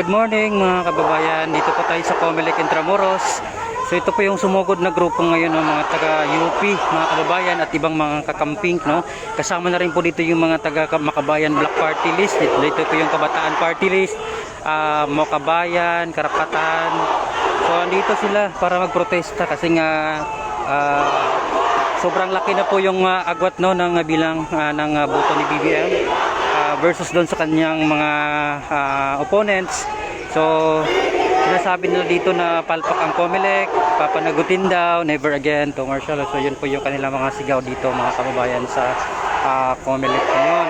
Good morning mga kababayan, dito po tayo sa Comelec Intramuros. So ito po yung sumugod na grupo ngayon ng mga taga UP, mga kababayan at ibang mga kakamping, no? Kasama na rin po dito yung mga taga Makabayan Black Party List. Dito po yung Kabataan Party List, Makabayan, Karapatan. So andito sila para magprotesta kasi nga sobrang laki na po yung agwat, no, ng bilang ng boto ni BBM versus doon sa kanyang mga opponents. So sinasabi nila dito na palpak ang Comelec, papanagutin daw, never again to martial. So yun po yung kanilang mga sigaw dito mga kababayan sa Comelec ngayon.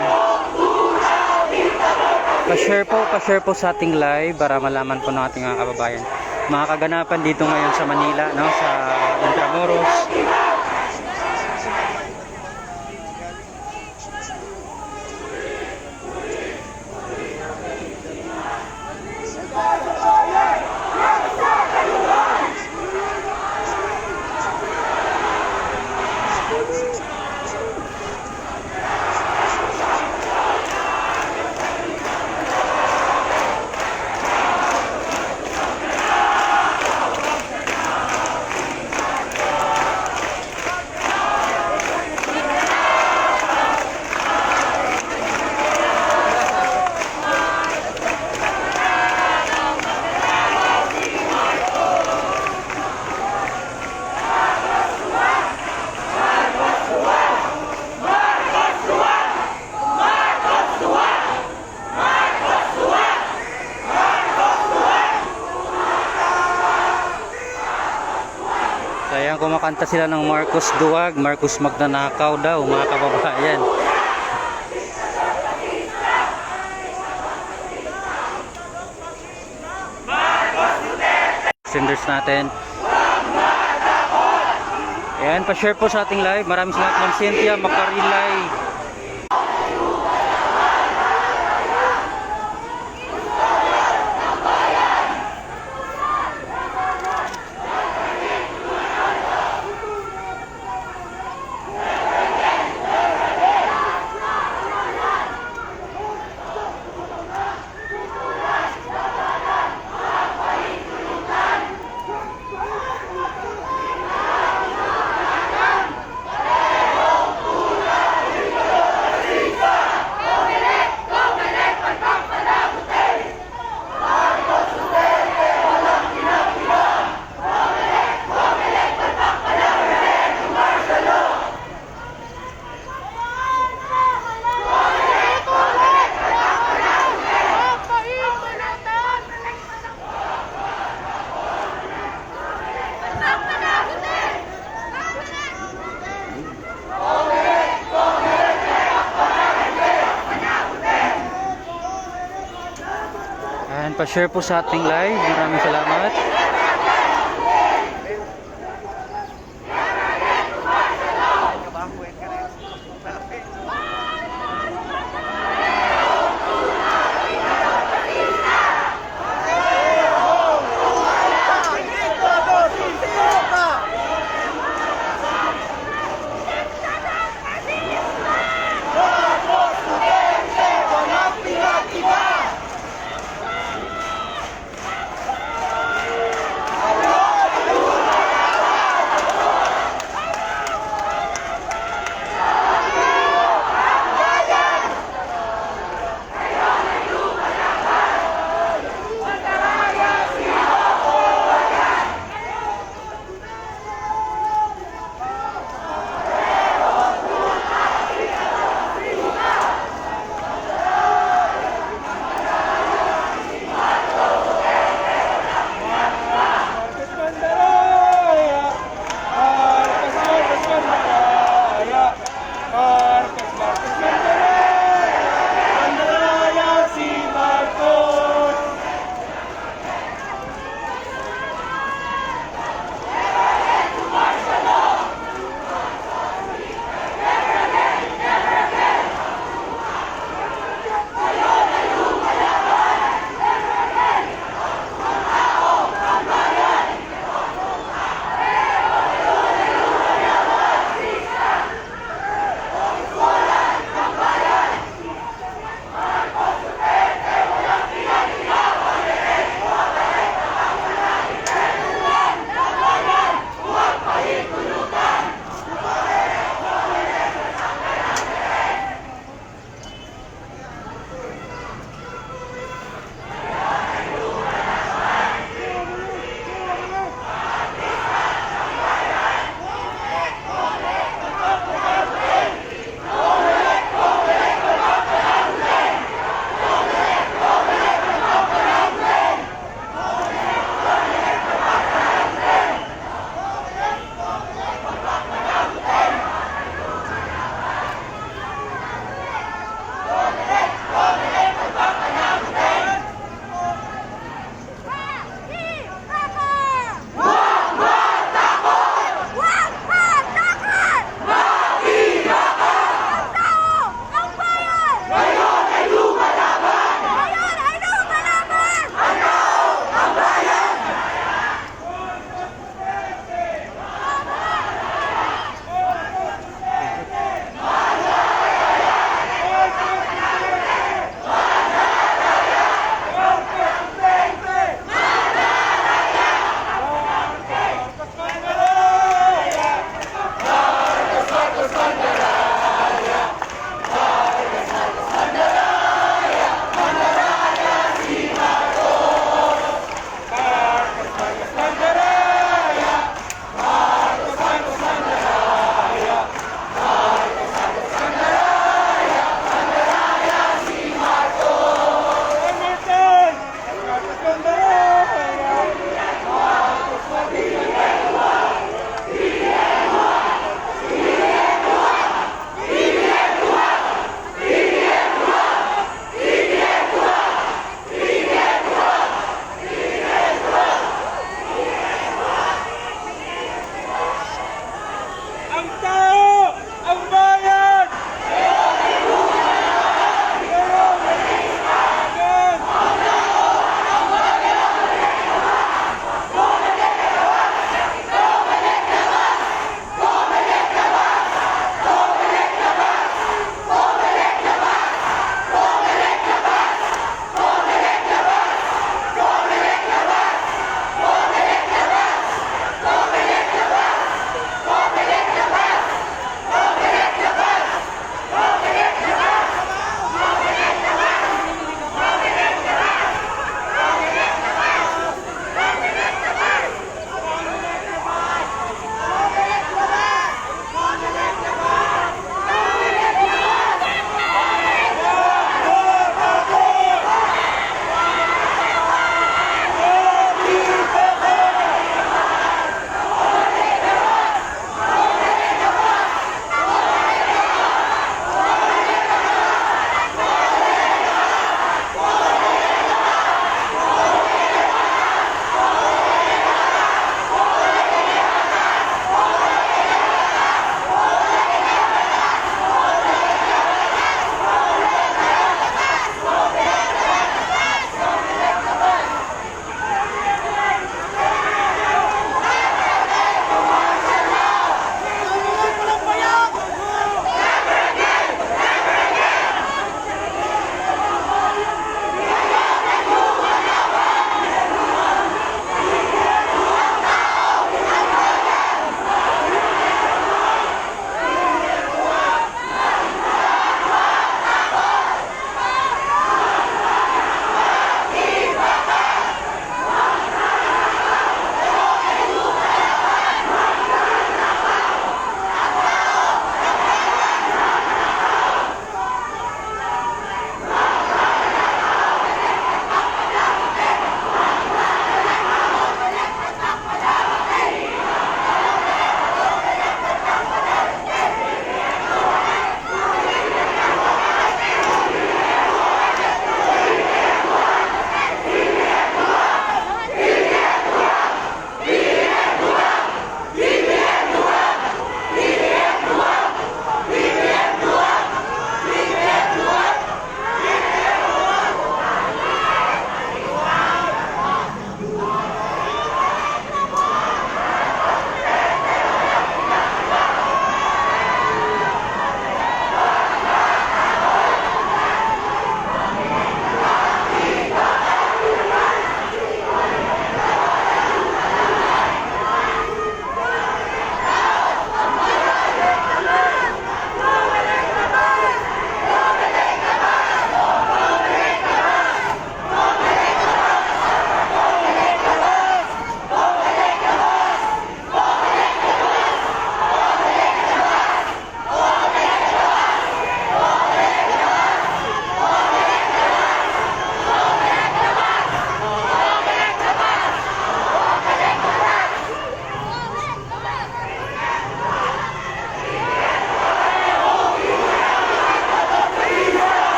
Pa-share po sa ating live para malaman po ng ating mga kababayan mga kaganapan dito ngayon sa Manila, no, sa Intramuros. Ayan, kumakanta sila ng Marcos Duwag, Marcos magnanakaw daw mga kababayan. Senders natin. Ayan, pa-share po sa ating live. Maraming salamat Ma'am Cynthia Makarilay. Pa-share po sa ating live. Maraming salamat.